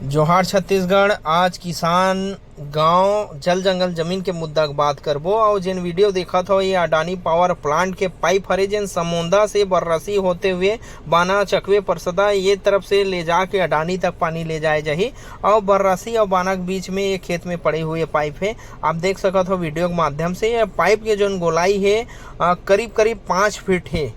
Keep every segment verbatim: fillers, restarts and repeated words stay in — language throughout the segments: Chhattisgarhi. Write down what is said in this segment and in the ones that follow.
जोहार छत्तीसगढ़। आज किसान गांव जल जंगल जमीन के मुद्दा के बात करबो। और जेन वीडियो देखत हो, ये अडानी पावर प्लांट के पाइप हरे, जेन समोंदा से बर्रासी होते हुए बाना, चकवे, परसदा ये तरफ से ले जाके अडानी तक पानी ले जाए जाही। और बर्रासी और बाना के बीच में ये खेत में पड़े हुए पाइप है। आप देख सकत हो वीडियो के माध्यम से, ये पाइप के जोन गोलाई है, अ, करीब करीब पाँच फीट है,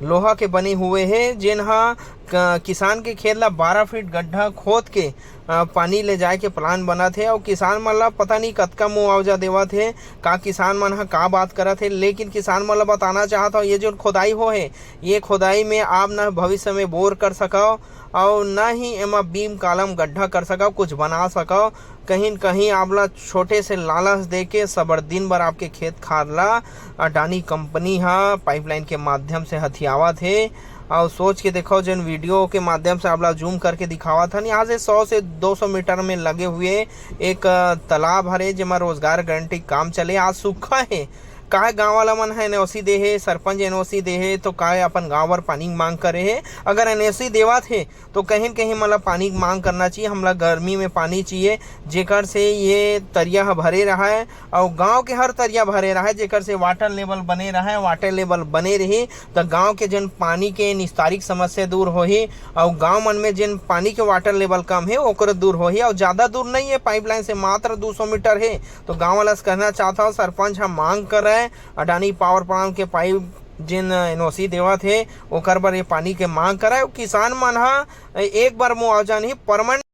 लोहा के बने हुए है, जेन हा क-, किसान के खेत ला बारह फीट गड्ढा खोद के, अ, पानी ले जाए के प्लान बनत हे। और किसान मन ला पता नहीं कतका मुआवजा देवत हे, का किसान मन ह का बात करत हे, लेकिन किसान मन ला बताना चाहत हव, ये जो खोदाई हो हे, ये खोदाई में आप न भविष्य में बोर कर सकव और न ही एमा बीम कालम गड्ढा कर सकव, कुछ बना सकव। कहीं न कहीं आप ला छोटे से लालच देके सबर दिन भर आपके खेत खार ला अडानी कंपनी ह पाइपलाइन के माध्यम से हथियावत हे। और सोच के देखो, जेन वीडियो के माध्यम से आप ला जूम करके दिखावत हन, यहाँ से सौ से दो सौ मीटर में लगे हुए एक, अ, तालाब हरे, जेमा रोजगार गारंटी काम चले। आज सूखा हे, काय गांव वाला मन ह एनओसी दे हे, सरपंच एनओसी दे हे, तो काय अपन गांव बर पानी के मांग करे हे? अगर एनओसी देवत हे, तो कहीं न कहीं हमला पानी के मांग करना चाहिए। हमला गर्मी में पानी चाहिए, जेकर से ये तरिया ह भरे रहय। और गांव के हर तरिया भरे रहय, जेकर से वाटर लेवल बने रहय। वाटर लेवल बने रही, त गांव के जेन पानी के निस्तारी के समस्या दूर होही, और गांव मन में जेन पानी के वाटर लेवल कम हे, ओकरो दूर होही। और ज्यादा दूर नहीं है, पाइपलाइन से मात्र दो सौ मीटर है। तो गांव वाला से कहना चाहत हव, सरपंच ह मांग करय, अडानी पावर प्लांट के पाइप जेन एनओसी देवत हे, ओकर बर ये पानी के मांग करय। किसान मन ह एक बार मुआवजा नहीं, परमानेंट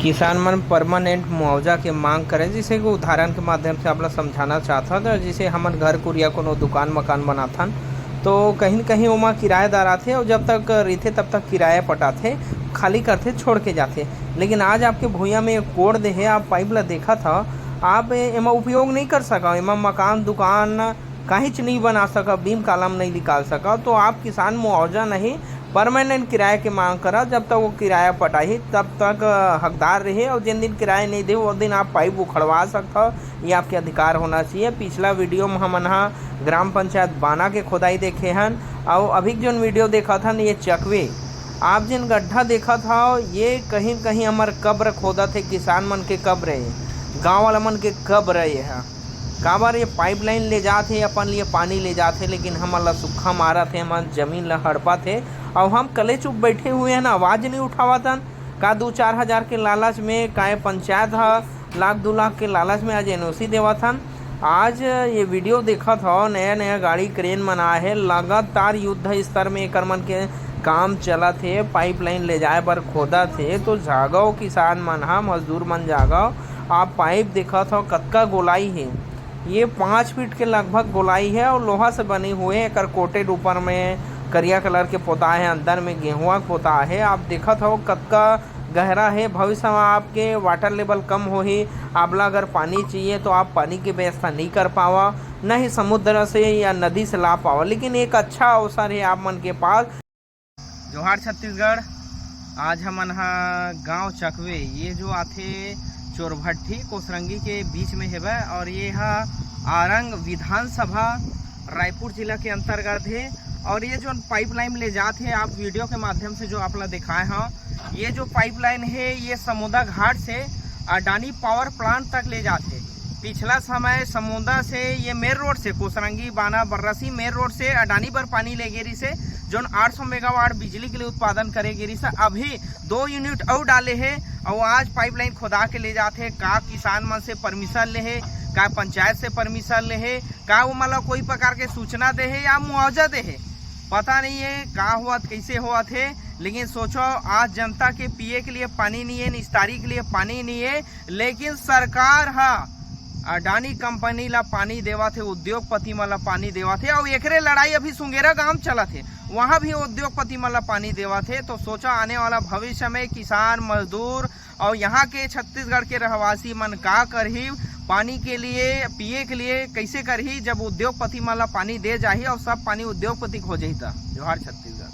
किसान मन परमानेंट मुआवजा के मांग करें, जिसे कि उदाहरण के माध्यम से आप ला समझाना चाहत हन। तो जैसे हमन घर कुरिया कोनो दुकान मकान बनाथन, तो कहीं न कहीं ओमा किराएदार आथे और जब तक रहिथे तब तक किराया पटाथे, खाली करथे, छोड़ के जाथे। लेकिन आज आपके भुइयां में एक कोड़ दे हे, आप पाइप ला देखत हव, आप ए-, एमा उपयोग नहीं कर सकव, एमा मकान दुकान काहीच नहीं बना सकव, बीम कालम नहीं निकाल सकव, तो आप किसान मुआवजा नहीं, परमानेंट किराया के मांग करव। जब तक वो किराया पटाही, तब तक, अ, हकदार रहे, और जिन दिन किराया नहीं दे, वो दिन आप पाइप उखड़वा सकत हव। ये आपके अधिकार होना चाहिए। पिछला वीडियो में हमन हा ग्राम पंचायत बाना के खोदाई देखे हन, और अभी जोन वीडियो देखत हन, ये चकवे, आप जिन गड्ढा देखत हव, ये कहीं न कहीं हमर कब्र खोदत हे, किसान मन के कब्र हे, गांव वाला मन के कब्र हे। काबर ये पाइपलाइन ले जात हे, अपन लिए पानी ले जात हे, लेकिन हमन ला सुक्खा मारत हे, हमर जमीन ला हड़पत हे, अउ हम कले चुप बैठे हुए हन, आवाज नहीं उठावत हन। का दू चार हजार के लालच में, काय पंचायत ह लाख दू लाख के लालच में आज एनओसी देवत हन? आज ये वीडियो देखत हव, नया नया गाड़ी क्रेन मन आए हे, लगातार युद्ध स्तर में एकर मन के काम चलत हे, पाइपलाइन ले जाए बर खोदत हे। तो जागव किसान मन ह, मजदूर मन जागव, आप पाइप देखत हव कतका गोलाई हे। ये पाँच फीट के लगभग गोलाई है और लोहा से बने हुए हैं। एकर कोटेड ऊपर में करिया कलर के पोता है, अंदर में गेहुआ के पोता है। आप देखत हो कतका गहरा है। भविष्य में आपके वाटर लेवल कम होही, आपला अगर पानी चाहिए तो आप पानी की व्यवस्था नहीं कर पावा, न ही समुद्र से या नदी से ला पावा। लेकिन एक अच्छा अवसर है आप मन के पास। जोहार छत्तीसगढ़। आज हमन ह गांव चकवे, ये जो आथे चोरभट्ठी कोसरंगी के बीच में हेवय, और ये ह आरंग विधानसभा रायपुर जिला के अंतर्गत हे। और ये जो पाइपलाइन ले जात हे, आप वीडियो के माध्यम से जो आप ला दिखाए हव, ये जो पाइपलाइन हे, ये समोदा घाट से अडानी पावर प्लांट तक ले जात हे। पिछला समय समोदा से ये मेन रोड से कोसरंगी, बाना, बर्रसी मेन रोड से अडानी बर पानी ले गे रिहिस हे, जोन आठ सौ मेगावाट बिजली के लिए उत्पादन करे गे रिहिस हे। अभी दो यूनिट अउ डाले हे, अउ आज पाइपलाइन खोदा के ले जात हे। का किसान मन से परमिशन ले हे, का पंचायत से परमिशन ले हे, का ओमन ला कोई प्रकार के सूचना दे हे या मुआवजा दे हे, पता नहीं है का होवत, कैसे होवत हे। लेकिन सोचो, आज जनता के पिए के लिए पानी नहीं है, निस्तारी के लिए पानी नहीं है, लेकिन सरकार ह अडानी कंपनी ला पानी देवत हे, उद्योगपति मन ला पानी देवत हे, अउ एकरे लड़ाई अभी सुंगेरा गांव चलत हे, वहां भी उद्योगपति मन ला पानी देवत हे। तो सोचा, आने वाला भविष्य में किसान, मजदूर और यहाँ के छत्तीसगढ़ के रहवासी मन का करही, पानी के लिए, पिए के लिए कैसे करही, जब उद्योगपति मन ला पानी दे जाही और सब पानी उद्योगपति के हो जाही त। जोहार छत्तीसगढ़।